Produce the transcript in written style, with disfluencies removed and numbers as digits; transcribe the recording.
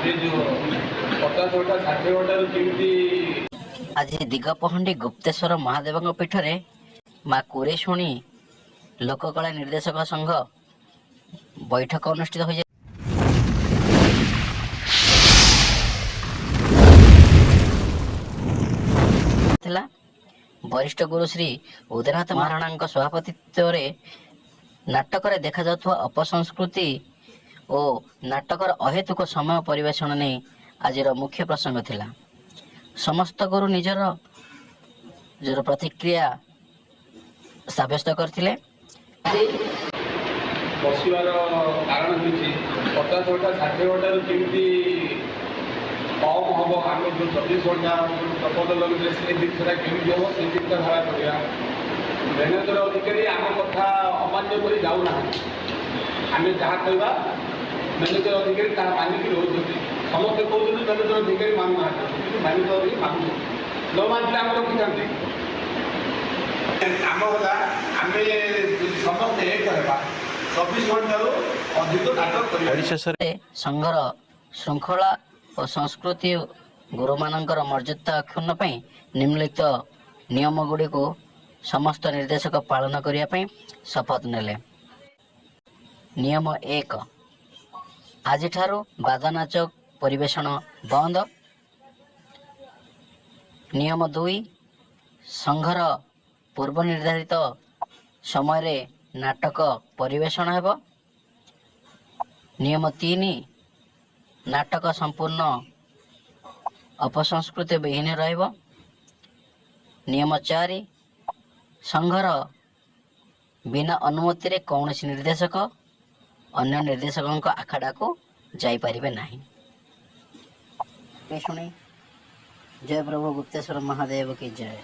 ଏ ଯେଉଁ 50 ଘଣ୍ଟା, 60 ଘଣ୍ଟାରୁ କେମିତି ଆଜି ଦିଗପହଣ୍ଡି ଗୁପ୍ତେଶ୍ୱର ମହାଦେବଙ୍କ ପୀଠରେ ମା କୁରେଶୁଣୀ ଲୋକକଳା ନିର୍ଦ୍ଦେଶକ ସଂଘ ବୈଠକ ଅନୁଷ୍ଠିତ ହୋଇଯାଇଥିଲା। ବରିଷ୍ଠ ଗୁରୁ ଶ୍ରୀ ଉଦୟନାଥ ମହାରଣାଙ୍କ ସଭାପତିତ୍ୱରେ ନାଟକରେ ଦେଖାଯାଉଥିବା ଅପସଂସ୍କୃତି ଓ ନାଟକର ଅହେତୁକ ସମୟ ପରିବେଷଣ ନେଇ ଆଜିର ମୁଖ୍ୟ ପ୍ରସଙ୍ଗ ଥିଲା। ସମସ୍ତ ଗୁରୁ ନିଜର ନିଜର ପ୍ରତିକ୍ରିୟା ସାବ୍ୟସ୍ତ କରିଥିଲେ। ବସିବାର କାରଣ ହେଉଛି, 50 ଘଣ୍ଟା, 60 ଘଣ୍ଟାରୁ କେମିତି କମ୍ ହେବ, ଆମେ ଯେଉଁ 24 ଘଣ୍ଟା ପ୍ରପଦ ଲଗେଇଲେ, ସେ ଜିନିଷଟା କେମିତି ହେବ, ସେ ଚିନ୍ତାଧାରା କରିବା। ମ୍ୟାନେଜର ଅଧିକାରୀ ଆମ କଥା ଅମାନ୍ୟ କରି ଯାଉନାହାନ୍ତି। ଆମେ ଯାହା କହିବା, ମ୍ୟାନେଜର ଅଧିକାରୀ ତାହା ମାନିକି ରହୁଛନ୍ତି। ସମସ୍ତେ କହୁଛନ୍ତି ମ୍ୟାନେଜର ଅଧିକାରୀ ମାନୁନାହାନ୍ତି, କିନ୍ତୁ ମ୍ୟାନେଜର ଅଧିକାରୀ ମାନୁଛନ୍ତି। ନ ମାନିଲେ ଆମେ ରଖିଥାନ୍ତି? କାମ ହେଲା, ଆମେ ଯଦି ସମସ୍ତେ ଏକ ହେବା, 24 ଘଣ୍ଟାରୁ ଅଧିକ ନାଟକ କରିବା। ପରିଶେଷରେ ସଂଘର ଶୃଙ୍ଖଳା ଓ ସଂସ୍କୃତି, ଗୁରୁମାନଙ୍କର ମର୍ଯ୍ୟାଦା ଅକ୍ଷୁଣ୍ଣ ପାଇଁ ନିମ୍ନଲିଖିତ ନିୟମଗୁଡ଼ିକୁ ସମସ୍ତ ନିର୍ଦ୍ଦେଶକ ପାଳନ କରିବା ପାଇଁ ଶପଥ ନେଲେ। ନିୟମ 1, ଆଜିଠାରୁ ବାଦନାଚ ପରିବେଷଣ ବନ୍ଦ। ନିୟମ 2, ସଂଘର ପୂର୍ବ ନିର୍ଦ୍ଧାରିତ ସମୟରେ ନାଟକ ପରିବେଷଣ ହେବ। ନିୟମ 3, ନାଟକ ସମ୍ପୂର୍ଣ୍ଣ ଅପସଂସ୍କୃତି ବିହୀନ ରହିବ। ନିୟମ 4, ସଂଘର ବିନା ଅନୁମତିରେ କୌଣସି ନିର୍ଦ୍ଦେଶକ ଅନ୍ୟ ନିର୍ଦ୍ଦେଶକଙ୍କ ଆଖଡ଼ାକୁ ଯାଇପାରିବେ ନାହିଁ। ଶୁଣି ଜୟ ପ୍ରଭୁ ଗୁପ୍ତେଶ୍ୱର ମହାଦେବ କି ଜୟ।